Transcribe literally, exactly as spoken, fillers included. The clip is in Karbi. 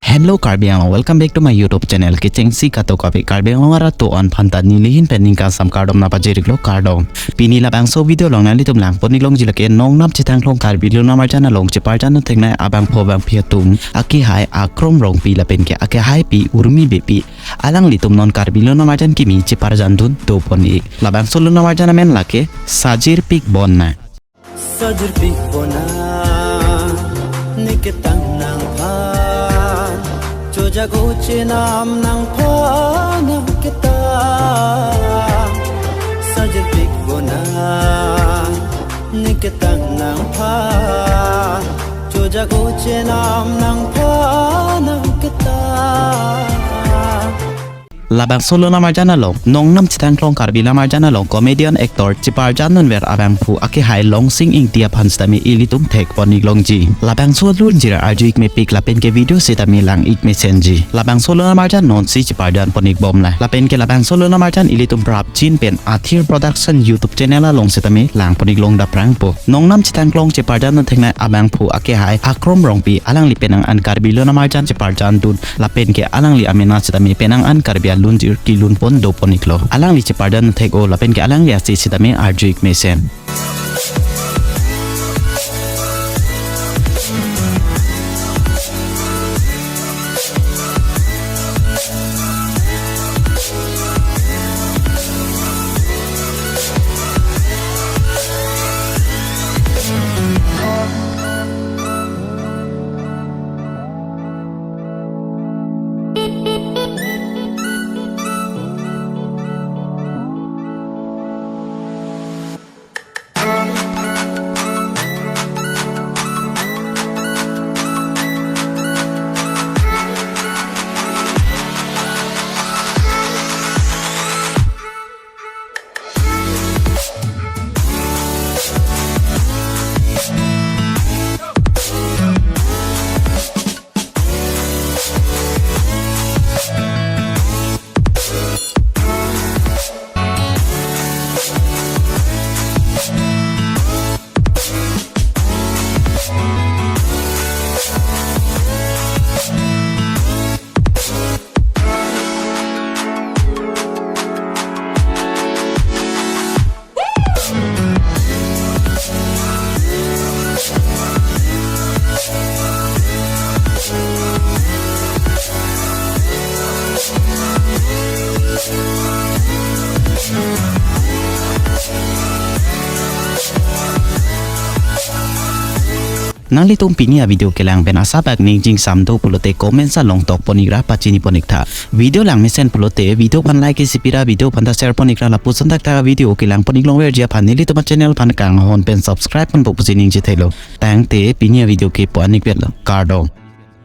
Hello Karbi Anglong, welcome back to my YouTube channel. Kechengsi kato kapi Karbi Anglong arat atum aphan ta nelihin pen ningkan sam kardom nangpajir-iklo, kardom. Pini labangso video along nanglitum langpon-iklongji lake nongnam Chethangklong Karbi Lonamarjan along cheparjan theknei abangphu abangphi atum, akehai Akrom Rongpi lapen ke akehaipi Urmi Beypi, alanglitum non Karbi Lonamarjan kimi cheparjandun dopon-ik. Labangso lonamarjan amen lake Sajirpik Bonnang. Sajirpik Bonnang, ne ketang nangphan, chojago chenam nangphan nang ketang. Sajirpik Bonnang, ne ketang nangphan, chojago chenam nangphan nang ketang. Labangso lonamarjan along, nongnam Chethangklong Karbi Lonamarjan along comedian actor cheparjandunver abangphu akehai Longsing Ingti aphan sitame ilitum thekpon-iklongji. Labangso alunjir arju-ik mepik lapen ke video sitame lang-ik mesenji. Labangso lonamarjan nonsi cheparjanpon-ik bomlang. Lapen ke labangso lonamarjan ilitum prapjin pen Athir Production YouTube channel along sitame langpon-iklong daprangpo. Nongnam Chethangklong cheparjan theknei abangphu akehai Akrom Rongpi, alangli penang an Karbi Lonamarjan cheparjandun lapen ke alangli amena sitame penang an Karbi alunjir kelunpon dopon-iklo. Alangli cheparjan thek-o lapen ke alangli ase sitame arju-ik mesen. Nanglitum pini avideo kelang pen asap akning jingsam do pulote comments along tokpon-ikra pachinipon-iktha. Video lang mesen pulote video aphan like isi pira, video aphan ta share pon-ikra, lapuson thakthak avideo kelangpon-iklongverji aphan nelitum achannel aphan kanghon pen subscribe ponpo pusi ningje thelo. Tangte pini avideo ke pu-an-ikpetlo. Kardom.